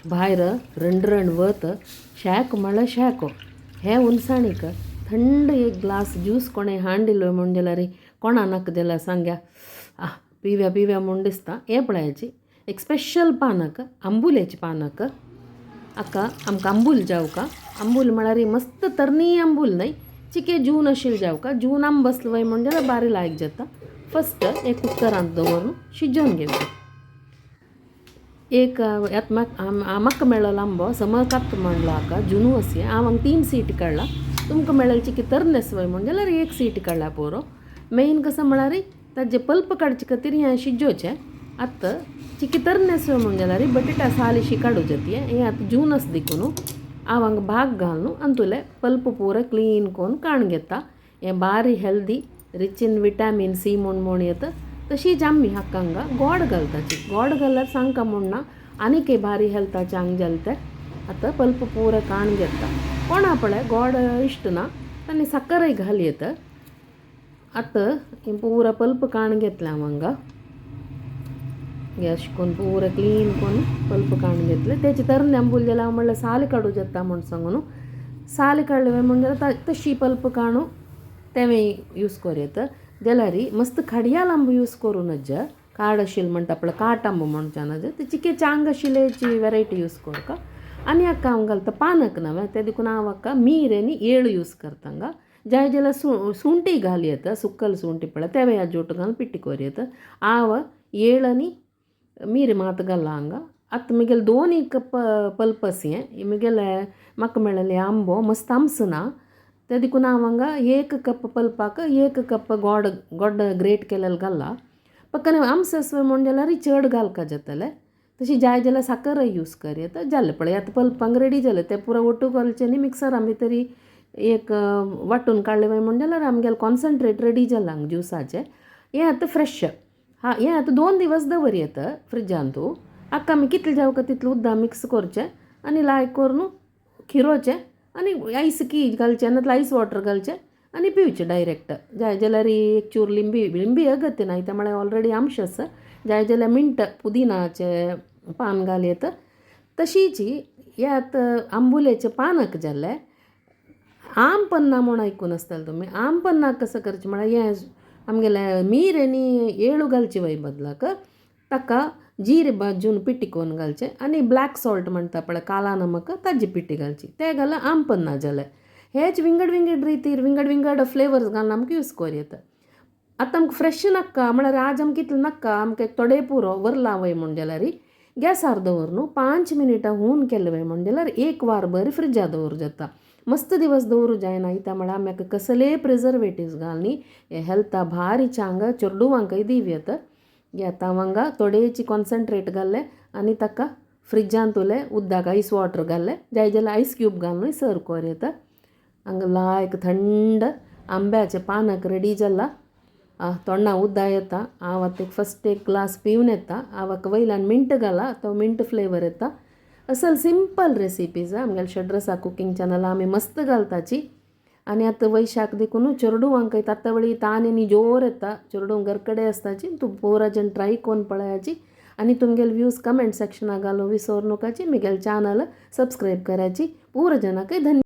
भायर रणरण वत शेक म्हळ्यार शेक. हे हुनसाणीक थंड एक ग्लास ज्यूस कोणें हाण दिलो म्हूण जाल्यार कोणा नाका जाल्यार सांग्या, आह पिव्या पिव्या म्हूण दिसता. हें पळयाची एक स्पेशल पानाक, आंबुलेचें पानाक. आका आमकां आंबूल जावका. आंबूल म्हळ्यार मस्त तरणी आंबूल न्हय, चिके जून आशिल्ले जावका. जून आंब बसलो वय म्हूण जाल्यार बारी लायक जाता. फस्ट एक कुकरांत दवरून शिजोवन घेवचें. एक म्हाका मेळ्ळो आंबो समकात म्हणलो हाका जुनू आसी. हांव हांगा 3 सीटी काडला. तुमकां मेळ्ळें चिके तरनेस वय म्हूण जाल्यार 1 सीटी काडल्या पुरो. मेन कसो म्हळ्यार ताजे पल्प काडचे खातीर हें शिजोवचें. आतां चिके तरनेस वय म्हूण जाल्यार बटेटा साल अशी काडू जाती. हें आतां जून आसा देखून हांव हांगा भाग घालून आनी तुले पल्प पुरो क्लीन करून काडून घेता. हें बारी healthy, rich in vitamin C म्हूण म्हूण येता. तशीच आमी हाका हांगा गोड घालताची. गोड घाल्यार सांगका म्हूण ना, आनीक भारी हेल्थाचे हांग जालें तें. आतां पल्प पुरो काडून घेता. कोणा पळय गोड इश्ट ना तांणी साकरय घाल येता. आतां हें पुरो पल्प काडून घेतलें हांव हांगा. अशें करून पुरो क्लीन करून पल्प काडून घेतलें. तेचे तरणे आंबूल जाल्यार हांव म्हणल्यार साल काडूं जाता म्हूण सांगून न्हू. साल काडले म्हूण जाल्यार तशी पल्प काडून तेंवें यूज करूं येता. जाल्यार मस्त खडियाल आंबो यूज करूं नज, काड आशिल्लें म्हणटा पळय काट आंबो म्हणच्या नज, ते चिके चांग आशिल्ल्याची वेरायटी यूज करका. आनी हाका हांव घालता पानक नवें, तें देखून हांव हाका मीर आनी येळ यूज करता हांगा. जाय जाल्यार सुंठी घाल येता, सुकल सुंठी पळय तेंवें ह्या जोट घालून पिट्टी करूं येता. हांव येळ आनी मीर मात घाला हांगा. आतां म्हगेले 2 कप पल्प आसा हें म्हगेले म्हाका मेळ्ळेलें आंबो मस्त आमसना, तें देखून हांव हांगा 1 कप पल्पाक 1 कप गोड गोड ग्रेट केलेलें घाला. पक्कन आमस आसा म्हूण जाल्यार चड घालका जातलें. तशी जाय जाल्यार साकरय यूज कर येता. जालें पळय आतां पल्प हांगा रेडी जालें. तें पुरो ओटू घालचें न्ही मिक्सरा भितर एक वांटून काडलें म्हूण जाल्यार आमगेलें कॉन्सन्ट्रेट रेडी जालां हांगा ज्युसाचें. हें आतां फ्रेश हा. हें आतां 2 दिवस दवर येता फ्रिजांतू. हाका आमी कितलें जावका तितलें उदक मिक्स करचें आनी लायक करून खिरोचें आनी आयस की घालचें ना आयस वॉटर घालचें आनी पिवचें डायरेक्ट. जाय जाल्यार एक चूर लिंबी, लिंबी अगत्य ना इत्या म्हळ्यार ऑलरेडी आमशे आसा. जाय जाल्यार मिंट पुदिनाचें पान घाल येता. तशीच हें आतां आंबुलेचें पानक जालें. आम पन्ना म्हूण आयकून आसतलें तुमी. आम पन्ना कसो करचें म्हळ्यार हें आमगेलें मीर आनी येळू घालचे वय बदलाक ताका जीर भाजून पिट्टी करून घालचें आनी ब्लॅक सॉल्ट म्हणटा पळय काला नमक ताजी पिट्टी घालची. तें घाल्यार आम पन्ना जालें. हेच विंगड विंगड रितीर विंगड विंगड फ्लेवर्स घालून आमकां यूज करूं येता. आतां आमकां फ्रेश नाका म्हळ्यार आज आमकां इतलें नाका, आमकां एक थोडे पुरो वरला वय म्हूण जाल्यार गॅसार दवर न्हू 5 मिनटां हून केलें वय म्हूण जाल्यार 1 वार बरें फ्रिजार दवरूं जाता. मस्त दिवस दवरूं जायना इत्या म्हळ्यार आमी हाका कसलेय प्रिजर्वेटिव्स घालनी. हें हेल्था भारी चांग चेडुवांकय दिवं येता. आतां हांगा थोडेची कॉन्सन्ट्रेट घालें आनी ताका फ्रिजांत उरलें उदक आयस वॉटर घालें, जाय जाल्यार आयस क्यूब घालून सर्व करूं येता. हांगा लायक थंड आंब्याचें पानक रेडी जाला. तोंडा उदक येता. हांव आतां एक फस्ट एक ग्लास पिवन येता. हांव हाका वयल्यान मिंट घाला, तो मिंट फ्लेवर येता. असल सिंपल रेसिपीज आमगेले षड्रसा कुकींग चॅनल आमी मस्त घालताची. आनी आतां वैशाख देखून चेडुवांकय तातवळी तान आनी जोर येता. चेडूं घरकडे आसताची तूं पोराच्यान ट्राय करून पळयाची आनी तुमगेले व्यूज कमेंट सेक्शना घालून विसर नकाची. म्हगेलें चॅनल सबस्क्रायब करायची. पूरा जनाकय धन्यवाद.